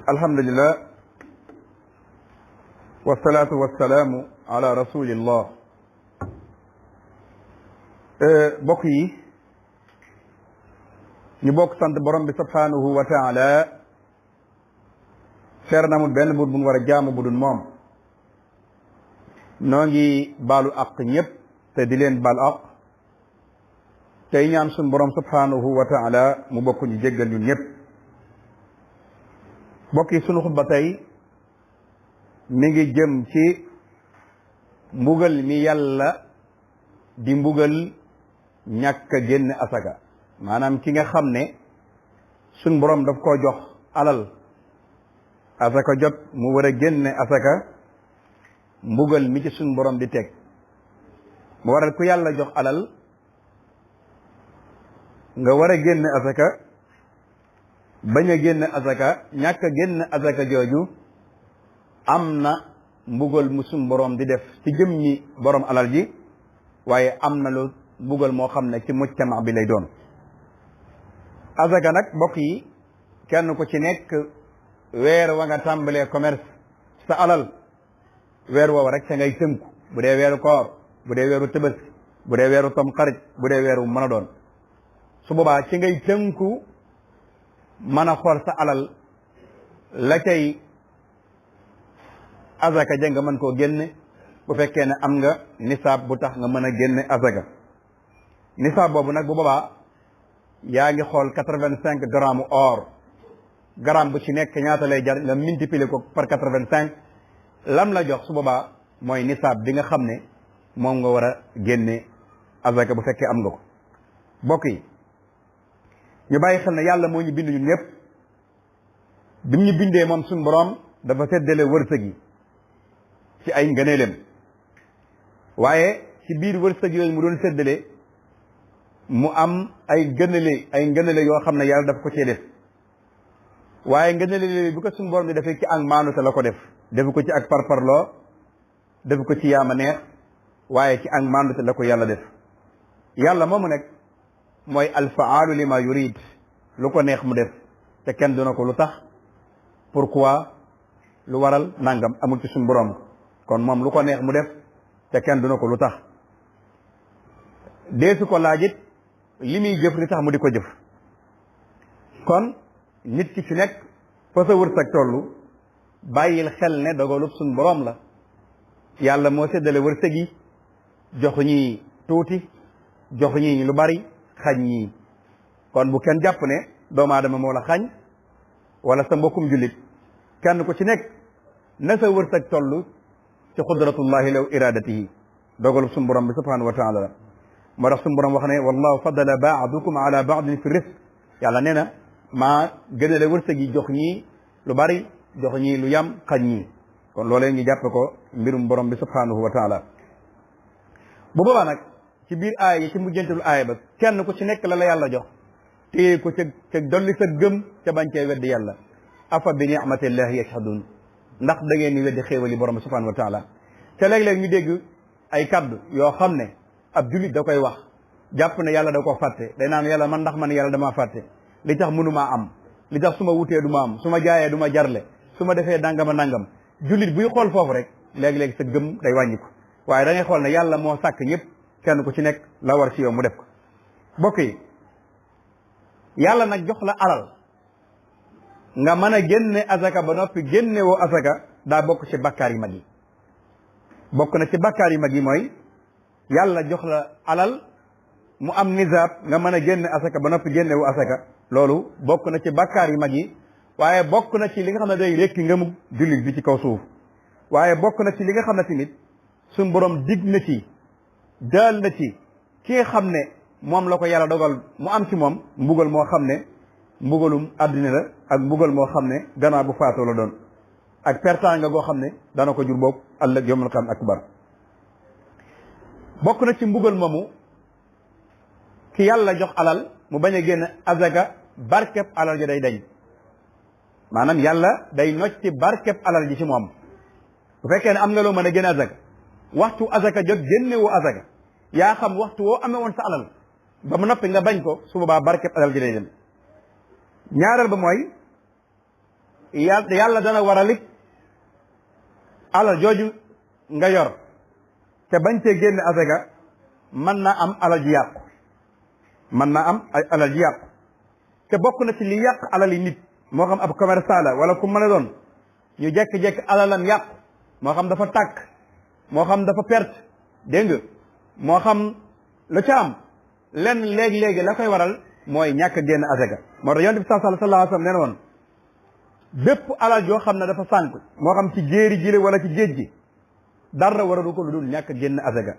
alhamdulillah wasalaatu wasalaamu ala rasulillah. bokk yi ñu bokk sant borom bi subhanahu wa taala seer na amul benn buur bu ñu war a jaamu bu dul moom. noo ngi baalu àq ñëpp te di leen baal àq tey ñaan suñ borom subhanahu wa taala mu bokk ñu jéggal ñun ñëpp. bokk yi sunu xutba tey mi ngi jëm ci mbugal mi yàlla di mbugal ñàkk a génn asaka. maanaam ki nga xam ne suñ borom daf koo jox alal asaka jot mu war a génne asaka, mbugal mi ci suñ borom di teg mu waral ku yàlla jox alal nga war a génne asaka, bañ a génn asaka, ñàkk a génn asaka jooju am na mbugal mu suñ borom di def ci jëm ñi borom alal ji, waaye am na lu mbugal moo xam ne ci mujtama bi lay doon. asaka nag mbokk yi kenn ku ci nekk weer wa nga tàmbalee commerce sa alal weer woowa rek sa ngay tënku, bu dee weeru koor, bu dee weeru tëbaski, bu dee weeru tam xarit, bu dee weeru mën a doon. su boobaa ci ngay tënku mën a xool sa alal la cay azaka ja nga mën koo génne bu fekkee ne am nga nisaab bu tax nga mën a génne azaka. nisaab boobu nag bu boobaa yaa ngi xool 85 grammes or, gramme bu ci nekk ñaata lay jar nga multiplier ko par 85, lam la jox su boobaa mooy nisaab bi nga xam ne moom nga war a génne azaka bu fekkee am nga ko. bokk yi ñu bàyyi xel ne yàlla moo ñu bind ñun ñëpp, bi ñu bindee moom suñu borom dafa seddale wërsëg yi ci ay ngëneelam, waaye ci biir wërsëg yooyu mu doon seddale mu am ay ngënale yoo xam ne yàlla daf ko cee def. waaye ngënale yooyu bu ko suñu borom di defee ci ak maanute la ko def, defu ko ci ak parparloo, defu ko ci yaama neex, waaye ci ak maanute la ko yàlla def. yàlla moomu nekk mooy alfaalu lima yurid, lu ko neex mu def te kenn duna ko lu tax, pourquoi, lu waral nangam amul ci suñu borom. kon moom lu ko neex mu def te kenn duna ko lu tax. deesu ko laajit li muy jëf li tax mu di ko jëf. kon nit ki ci nekk fa sa wërsëg tollu bàyyil xel ne dogalub suñu borom la. yàlla moo séddale wërsëg yi, jox ñi tuuti, jox ñi lu bari, xañ ñii. kon bu kenn jàpp ne doomu aadama moo la xañ wala sa mbokkum jullit. kenn ku ci nekk na sa wërsëg toll ci xudratullahi law iradatihi, dogalub suñu borom bi subhanahu wa taala. moo tax suñu borom wax ne wallahu faddala ba'dukum ala ba'din fi rizq. yàlla nee na maa gënale wërsëg yi, jox ñii lu bari, jox ñii lu yam, xañ ñii. kon loolee ñu jàppe ko mbirum borom bi subhanahu wa taala. bu boobaa nag ci biir aaya yi ci mujjantalu aaya ba kenn ku ci nekk la la yàlla jox téye ko ca dolli sa gëm ca bañ cee weddi yàlla. afa bi ni'matillahi yashhadun, ndax da ngeen ni weddi xéewali borom bi subhanahu wa taala. te léeg-léeg ñu dégg ay kaddu yoo xam ne ab jullit da koy wax jàpp ne yàlla da ko fàtte. day naan yàlla man ndax man yàlla damaa fàtte, li tax mënumaa am, li tax su ma wutee du ma am, su ma jaayee du ma jarle, su ma defee dangama nangam. jullit buy xool foofu rek léegi-léegi sa gëm day wàññi ko. waaye da ngay xool ne yàlla moo sàkk ñëpp, kenn ku ci nekk la war ci yow mu def ko. bokk yi yàlla nag jox la alal nga mën a génne asaka ba noppi génne woo asaka daa bokk ci bakkaar yi mag yi. bokk na ci bakkaar yi mag yi mooy yàlla jox la alal mu am nisaab nga mën a génne asaka ba noppi génne woo asaka. loolu bokk na ci bakkaar yi mag yi, waaye bokk na ci li nga xam ne day rekki ngëmu jullit bi ci kaw suuf. waaye bokk na ci li nga xam ne tamit suñ borom dig na ci, daal na ci ki nga xam ne moom la ko yàlla dogal mu am ci moom mbugal moo xam ne mbugalum àddina la, ak mbugal moo xam ne gannaaw bu faatoo la doon, ak pertaanga goo xam ne dana ko jur boobu ëllëg yawmal qiyaama akbar. bokk na ci mbugal moomu ki yàlla jox alal mu bañ a génn azaka, barkeb alal ji day dañ. maanaam yàlla day nocc ci barkeb alal ji ci moom. bu fekkee ne am nga loo mën a génn azaka, waxtu azaka jot génne woo azaka, yaa xam waxtu woo amee woon sa alal ba mu noppi nga bañ ko, su boobaa barkeb alal ji day dem. ñaareel ba mooy yàlla dana waralit alal jooju nga yor te bañ cee génne asaka mën naa am alal ji yàqu mën naa am alal ji yàqu te bokk na ci li yàq alal yi nit moo xam ab commerçant la wala ku mën a doon ñu jekk-jekk alalam yàqu moo xam dafa tàkk moo xam dafa perte dégg nga moo xam lu ca am lenn léegi-léegi la koy waral mooy ñàkk génn asaka moo tax yonent bi sallallahu alayhi wa sallam nee na woon bépp alal joo xam ne dafa sànk moo xam ci jéeri ji la wala ci géej gi dara waralu ko lu dul ñàkk génn asaka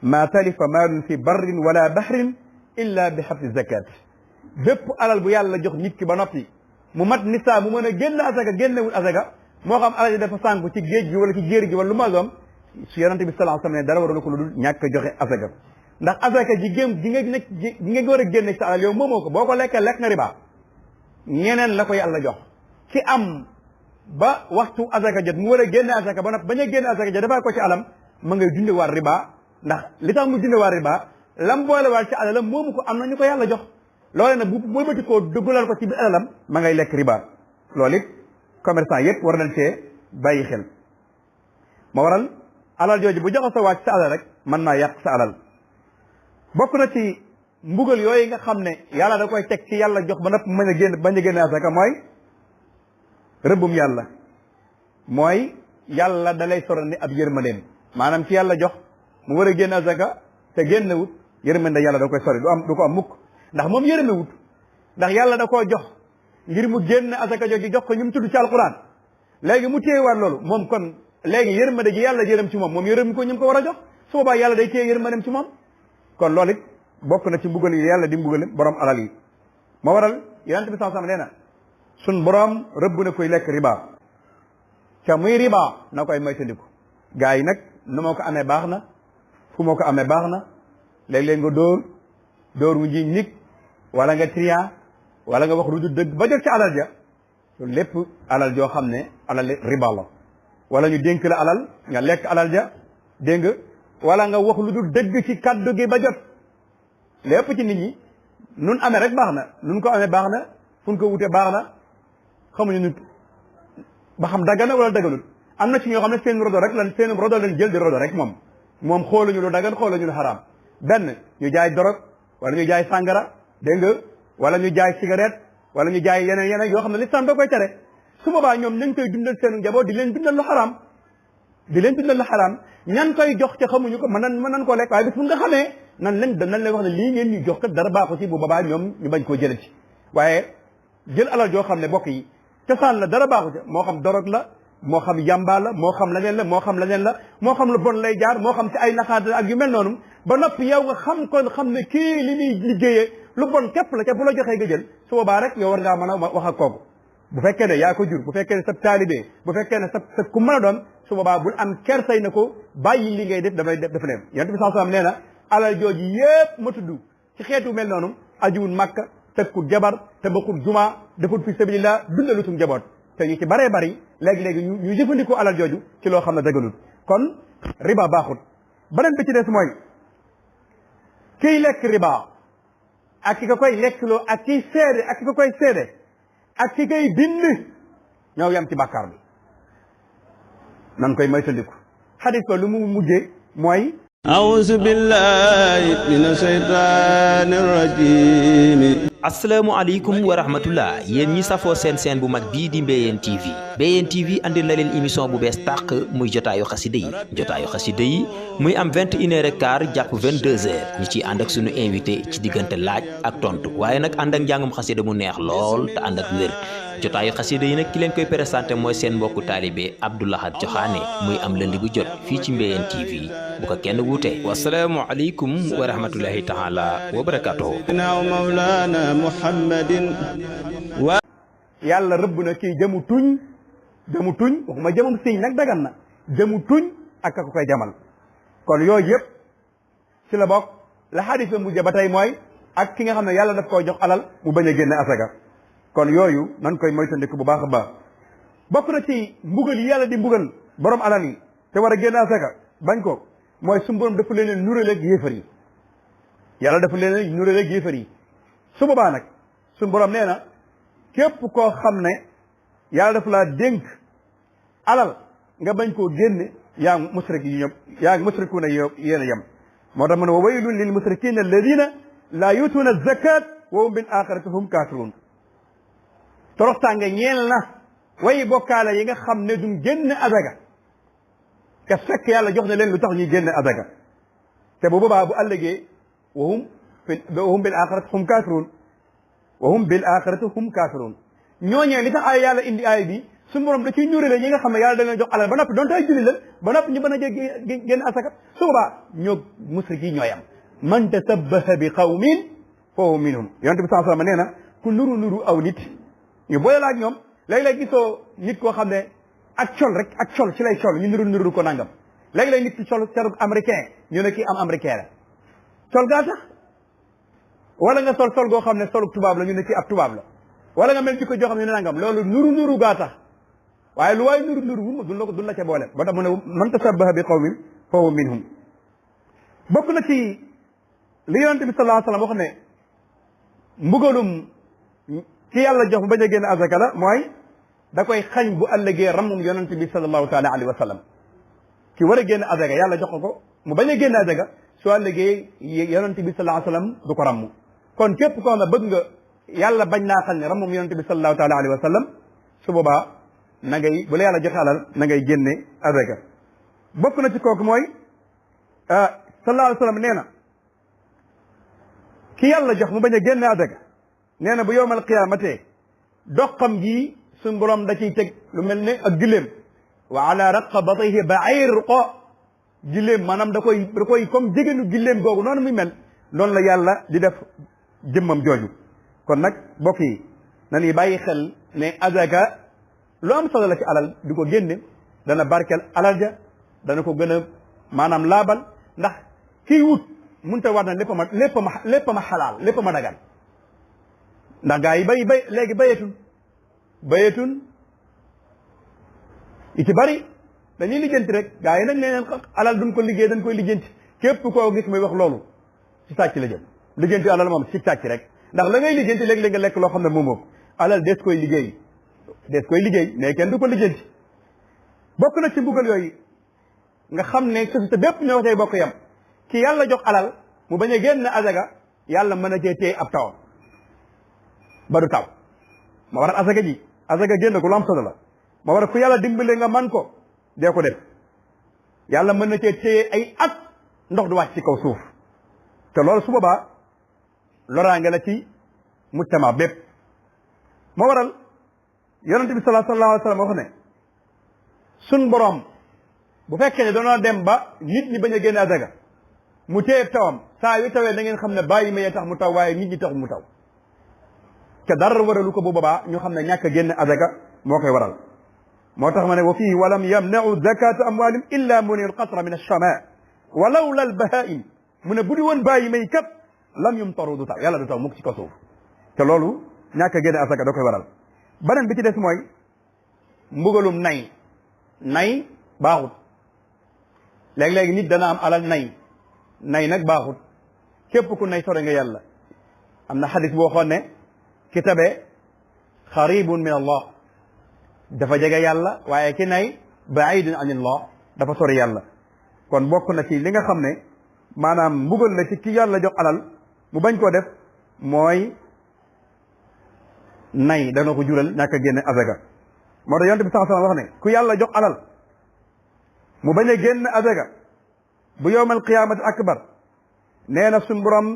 ma talifa maalun fi barrin wala bahrin illa bi xabsi zakat bépp alal bu yàlla jox nit ki ba noppi mu mat nisaa mu mën a génn asaka génnewul asaka moo xam alal ji dafa sànk ci géej gi wala ci jéeri gi wala lu ma doon su yonent bi sallallahu alayhi wa sallam ne dara waralu ko lu dul ñàkk joxe asaka ndax asaka ji nga nekk ji nga war a génne ci sa alal yow moomoo ko boo ko lekkee lekk nga riba ñeneen la ko yàlla jox ci am ba waxtu asaka jot mu war a génne asaka ba nag bañ a génne asaka jot defaa ko ci alam ma ngay dunde waar riba ndax li tax mu dunde waar riba lam boole waar ci alalam moomu ko am na ñu ko yàlla jox loole nag bu bëlbati koo duggalal ko ci biir alalam ma ngay lekk riba loolu it commerçant yépp war nañ cee bàyyi xel ma waral alal jooju bu joxe sa wàcc sa alal rek mën naa yàq sa alal bokk na ci mbugal yooyu nga xam ne yàlla da koy teg ci yàlla jox ba nopp mën a génn bañ a génne asaka mooy rëbbum yàlla mooy yàlla da lay soro ni ab yërmandeem maanaam ci yàlla jox mu war a génn asaka te génnewut yërmande yàlla da koy sori du ko am mukk ndax moom yërmewut ndax yàlla da koo jox ngir mu génn asaka jooju jox ko ñu mu tudd ci alquran léegi mu téyewaat loolu moom kon léegi yërmande ji yàlla yërëm ci moom yërëm ko ñu ko war a jox su boobaa yàlla day téye yërmandeem ci moom kon loolu it bokk na ci mbugal yi yàlla di mbugal borom alal yi ma waral yonent bi sallallahu alayhi wasallam nee na sun borom rëbb na koy lekk riba ca muy riba na koy moytandiku gaa yi nag nu ma ko amee baax na fu ma ko amee baax na léeg-léeg nga dóor wu njiñ nit wala nga trian wala nga wax lu du dëgg ba jot ci alal ja loolu lépp alal joo xam ne alal riba la wala ñu dénk la alal nga lekk alal ja dégg nga wala nga wax lu dul dëgg ci kaddu gi ba jot lépp ci nit ñi nun amee rek baax na nun ko amee baax na fu ko wute baax na xamuñu nit ba xam daggan na wala dagganul am na ci ñoo xam ne seen rodo rek seen rodo lañ jël di rodo rek moom xooluñu lu daggan xooluñu lu xaraam benn ñu jaay dorog wala ñu jaay sàngara dégg nga wala ñu jaay cigarette wala ñu jaay yeneen yoo xam ne lislam da koy tere su boobaa ñoom nañ koy dundal seen njaboot di leen dundal lu xaraam ñan koy jox te xamuñu ko mën nan koo lekk waaye bis bu nga xamee nan leen wax ne lii ngeen ñu jox kat dara baaxu ci bu boobaa ñoom ñu bañ koo jëlee ci waaye jël alal joo xam ne bokk yi cosaan la dara baaxu ci moo xam dorog la moo xam yamba la moo xam leneen la moo xam lu bon lay jaar moo xam ci ay naxaate ak yu mel noonu ba noppi yow nga xam ne kii li muy liggéeyee lu bon képp la ca bu la joxee nga jël su boobaa rek yow war ngaa mën a wax ak kooku bu fekkee ne yaa ko jur bu fekkee ne sa taalibe bu fekkee ne sa ku mën a doon su boobaa bul am kersay na ko bàyyi li ngay def dafay def leen yonent bi sallallahu alayhi wasallam nee na alal jooju yépp ma tudd ci xeetu mel noonu ajiwul Makka tëkkul jabar te bokkul juma deful fi sabilillah dundalutum jaboot te ñu ci baree bari léegi-léegi ñu jëfandikoo alal jooju ci loo xam ne dëgganul kon riba baaxut beneen bi ci des mooy kiy lekk riba ak ki ko koy lekkloo ak kiy seede ak ki ko koy seede ak ki koy bind ñoo yam ci bàkkaar bi nan koy moytandiku xadis ba lu mu mujjee mooy a'uuzu billahi mina shaytaani rajiim asalaamaaleykum wa rahmatullah yéen ñi safoo seen bu mag bii di Mbéyeen TV Mbéyeen TV andil na leen émission bu bees tàq muy jotaayu xasida yi muy am 21h15 jàpp 22h ñu ciy ànd ak sunu invité ci diggante laaj ak tontu waaye nag ànd ak njàngum xasida mu neex lool te ànd ak wér jotaayu xasida yi nag ki leen koy présenté mooy seen mbokku taalibe Abdou Lahad Joxaane muy am lundi bu jot fii ci Mbéyeen TV bu ko kenn wuute wasalaamualeykum wa rahmatullahi taala wa barakatuhu muhammadin wa yàlla rëbb na kii jëmu tuñ waxuma jëmum siñ nag dagan na jëmu tuñ ak ka ko koy jamal kon yooyu yëpp ci la bokk la xadis ba mujj ba tey mooy ak ki nga xam ne yàlla daf koo jox alal mu bañ a génne asaka kon yooyu nan koy moytandiku bu baax a baax bokk na ci mbugal yi yàlla di mbugal borom alal yi te war a génne asaka bañ ko mooy su borom dafa leen nuraleeg yéefar yi yàlla dafa leen nuraleeg yéefar yi su boobaa nag suñu borom nee na képp koo xam ne yàlla daf laa dénk alal nga bañ koo génne yaa ngi musrik yi ñëpp yaa ngi musrikuuna yéen a yem moo tax mu ne wa waylun lil musrikina alladina laa yutuuna zakat wa hum bil axirati hum kaafiruun toroxtaange ñeel na way bokkaale yi nga xam ne duñ génne azaka ka fekk yàlla jox na leen lu tax ñuy génne azaka te bu boobaa bu ëllëgee wa hum bil axirati hum kaafiruun wa hum bil axirati hum kaafiruun ñooñee li tax ay yàlla indi aay bi suñu borom da ciy ñuurale ñi nga xam ne yàlla da leen jox alal ba noppi donte ay julli la ba noppi ñu mën a génn asaka su boobaa ñoo musrik yi ñooy am man tasabbaha bi qawmin fa huwa minhum yonente bi sallallahu alayhi wasallam nee na ku nuru aw nit ñu boole la ak ñoom léeg-léeg gisoo nit koo xam ne ak col ci lay col ñu nuru ko nangam léeg-léeg nit ki col américain ñu ne kii am américain la col gaa tax wala nga sol goo xam ne solu tubaab la ñu ne kii ab tubaab la wala nga mel ci ko joo xam ne nangam loolu nuru gaa tax waaye lu waay nuru wu duñ la ca boole ba tax mu ne man tasabbaha bi qawmin fa huwa minhum bokk na ci li yonente bi sallallahu alayhi wasallam wax ne mbugalum ki yàlla jox mu bañ a génn azaka la mooy da koy xañ bu ëllëgee ramum yonente bi sallallahu taala alayhi wa sallam ki war a génn azaka yàlla jox ko mu bañ a génn azaka su ëllëgee yonente bi sallallahu alayhi wa sallam du ko ramm kon képp koo xam ne bëgg nga yàlla bañ naa xañ ramum yonente bi sallallahu taala alayhi wa sallam su boobaa na ngay bu la yàlla joxe alal na ngay génne azaka bokk na ci kooku mooy sallallahu alayhi wa sallam nee na ki yàlla jox mu bañ a génne azaka nee na bu yowmal qiyaamate doqam gi suñ borom da ciy teg lu mel ne ak giléem wa ala raqabatihi ba'ir ko giléem maanaam da koy comme jigéenu giléem googu noonu muy mel noonu la yàlla di def jëmmam jooju kon nag mbokk yi nañuy bàyyi xel ne azaka lu am solo la ci alal di ko génne dana barkeel alal ja dana ko gën a maanaam laabal ndax kii wut mënut a war na lépp ma xalaal lépp ma dagan ndax gaa yi bay léegi bayetun yi ci bari dañuy lijjanti rek gaa yi nag leneen alal duñ ko liggéey dañ koy lijjanti képp koo gis muy wax loolu ci sàcc la jëm lijjanti alal moom ci sàcc rek ndax la ngay lijjanti léegi-léeg nga lekk loo xam ne moomoo alal des koy liggéey mais kenn du ko lijjanti bokk na ci mbugal yooyu nga xam ne société bépp ñoo tey bokk yam ki yàlla jox alal mu bañ a génn azaka yàlla mën a cee téye ab tawam ba du taw ma waral azaka génn ko lu am solo la ma waral ku yàlla dimbale nga man ko dee ko def yàlla mën na cee téye ay at ndox du wàcc ci kaw suuf te loolu su boobaa loraange la ci mujtama bépp ma waral yonente bi sallallahu alayhi wa sallam wax ne sun borom bu fekkee ne doona dem ba nit ñi bañ a génne azaka mu téye tawam saa yu tawee da ngeen xam ne bàyyi mayee tax mu taw waaye nit ñi tax mu taw te dara waralu ko bu boobaa ñu xam ne ñàkk a génne azaka moo koy waral moo tax ma ne wa fii walam yamna'u zakata amwalihim illa muniu alqatra min alsama wa lawla albahaim mu ne bu di woon bàyyi may kat lam yumtaru du taw yàlla du taw mukk ci kaw suuf te loolu ñàkk a génne azaka da koy waral beneen bi ci des mooy mbugalum nay baaxut léeg-léegi nit dana am alal nay nag baaxut képp ku nay sore nga yàlla am na xadis boo xoon ne ki tabe xaribun min allah dafa jege yàlla waaye ki nay baidun an allah dafa sori yàlla kon bokk na ci li nga xam ne maanaam mbugal la ci ki yàlla jox alal mu bañ koo def mooy nay dana ko jural ñàkk a génne azaka moo tax yonent bi sallallahu alayhi wasallam wax ne ku yàlla jox alal mu bañ a génn azaka bu yowmal qiyaamati akbar nee na suñ borom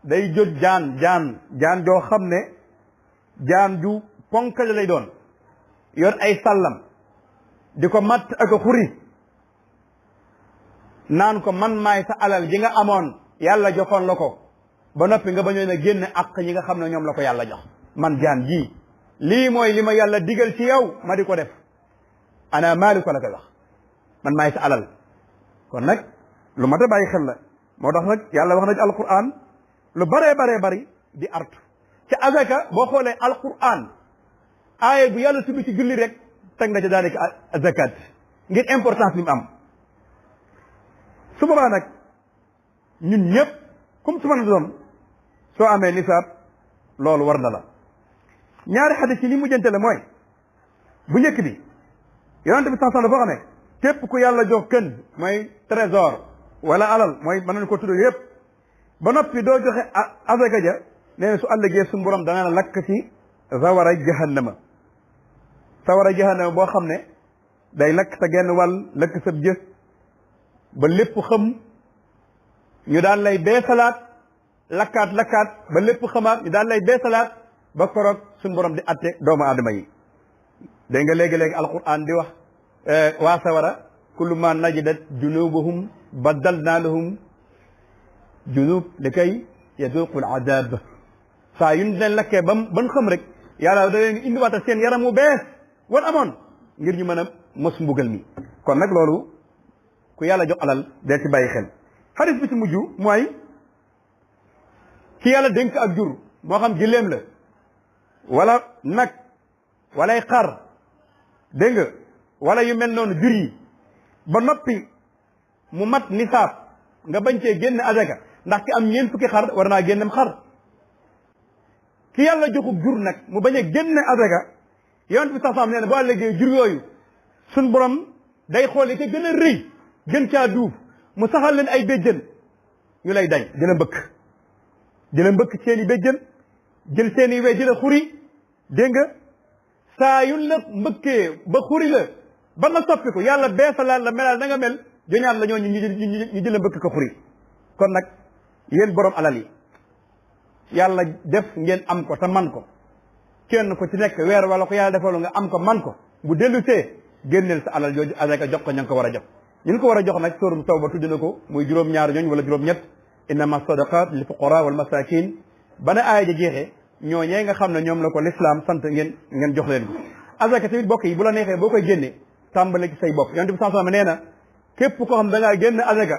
day jot jaan joo xam ne jaan ju ponkale lay doon yor ay sàllam di ko matt ak a xuri naan ko man maay sa alal ji nga amoon yàlla joxoon la ko ba noppi nga bañoon a génn ak ñi nga xam ne ñoom la ko yàlla jox man jaan ji lii mooy li ma yàlla digal ci yow ma di ko def ana maali ko la koy wax man maay sa alal kon nag lu mat a bàyyi xel la moo tax nag yàlla wax na ci alquran lu baree bari di artu ci azaka boo xoolee alquran aaya bu yàlla subi ci julli rek teg na ci daanaka zakat ngir importance bi mu am su boobaa nag ñun ñëpp comme su mën a doon soo amee nisaab loolu war na la ñaari xadis yi li mujjante la mooy bu njëkk bi yonent bi sax dafa xam ne képp ku yàlla jox kën mooy trésor wala alal mooy mën nañu ko tudd yëpp ba noppi doo joxe azaka ja nee na su àllëgee suñu borom dana la lakk ci sawara jahannama boo xam ne day lakk sa genn wàll lakk sa jës ba lépp xam ñu daan lay beesalaat lakkaat ba lépp xamaat ñu daan lay beesalaat ba koroog suñu borom di atte doomu aadama yi dégg nga léegi-léegi alquran di wax waa sawara kullu ma najidat junubuhum baddalna lahum junub li kay yaduqu al adab saa yu ñu leen lakkee ban xam rek yàlla da leen indiwaata seen yaram mu bees wan amoon ngir ñu mën a mos mbugal mi kon nag loolu ku yàlla jox alal dee ci bàyyi xel xadis bi ci mujj mooy ki yàlla dénk ak jur moo xam giléem la wala nag walay xar dégg nga wala yu mel noonu jur yi ba noppi mu mat nisaab nga bañ cee génn azaka ndax ki am ñeent fukki xar war naa génnem xar ki yàlla joxub jur nag mu bañ a génn azaka yonent bi sax nee na boo léegi jur yooyu suñ borom day xool yi ca gën a rëy gën caa duuf mu saxal leen ay béjjën ñu lay dañ dina mbëkk seeni béjjën jël seeni we dina xuri dégg nga saa yu la mbëkkee ba xuri la ba nga soppi ko yàlla beesalaat la melal na nga mel joñaat la ñooñu ñu jël mbëkk ko xuri kon nag yéen borom alal yi yàlla def ngeen am ko te man ko kenn ko ci nekk weer wala ko yàlla defalu nga am ko man ko bu dellu see génneel sa alal jooju azaka jox ko ña nga ko war a jox ñu ko war a jox nag sóorum Tawba tudd na ko muy juróom-ñaar ñooñ wala juróom-ñett innama sadaqat lil fuqara wal masakin bana aaya ja jeexee ñooñee nga xam ne ñoom la ko l'islam sant ngeen jox leen ko azaka tamit bokk yi bu la neexee boo koy génnee tàmbale ci say bokk yonent bi sallallahu alayhi wasallam nee na képp koo xam da ngaa génn azaka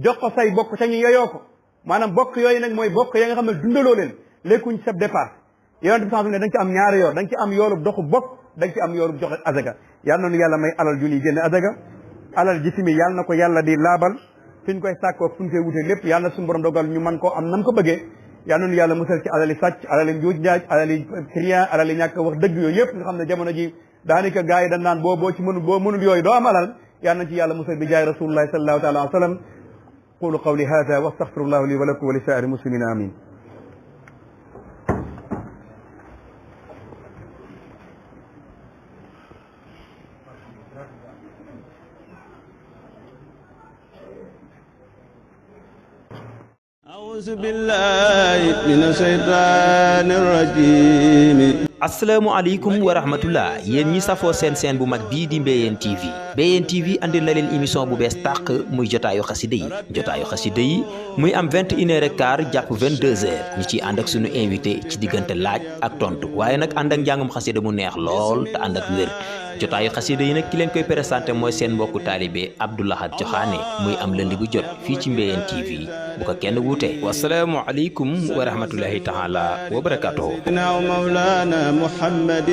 jox ko say bokk ca ñu yeyoo ko maanaam bokk yooyu nag mooy bokk ya nga xam ne dundaloo leen lekkuñ sa dépasse yonent bi sallallahu alayhi wasallam ne da nga ci am ñaari yoon da nga ci am yoolub doxu bokk da nga ci am yoolub joxe azaka yàlla noonu yàlla may alal ju ñuy génne azaka alal ji timi yàlla na ko yàlla di laabal fi ñu koy sàkkoo fu ñu koy wutee lépp yàlla na suñu borom dogal ñu mën koo am nam ko bëggee yàlla noonu yàlla musal ci alali sàcc alali njuuj njaaj alali trian alali ñàkk wax dëgg yooyu yëpp nga xam ne jamono ji daanaka gars yi dañ naan boo mënul yooyu doo am alal yàlla na ci yàlla musal bi jaay rasulullahi sallallahu taala wa sallam qulu qawli hada wa astaghfirullahu li wa lakum wa li saa'iri muslimina amin أعوذ بالله من الشيطان الرجيم asalaamaaleykum wa rahmatullah yéen ñi safoo seen bu mag bii di Mbéyeen TV Mbéyeen TV andil na leen émission bu bees tàq muy jotaayu xasida yi muy am 21h15 jàpp 22h ñu ciy ànd ak sunu invité ci diggante laaj ak tontu waaye nag ànd ak njàngum xasida mu neex lool te ànd ak wér jotaayu xasida yi nag ki leen koy présenté mooy seen mbokku taalibe Abdou Lahad Joxaane muy am lundi bu jot fii ci Mbéyeen TV bu ko kenn wuute wasalaamualeykum wa rahmatullahi taala wa barakatuhu محمد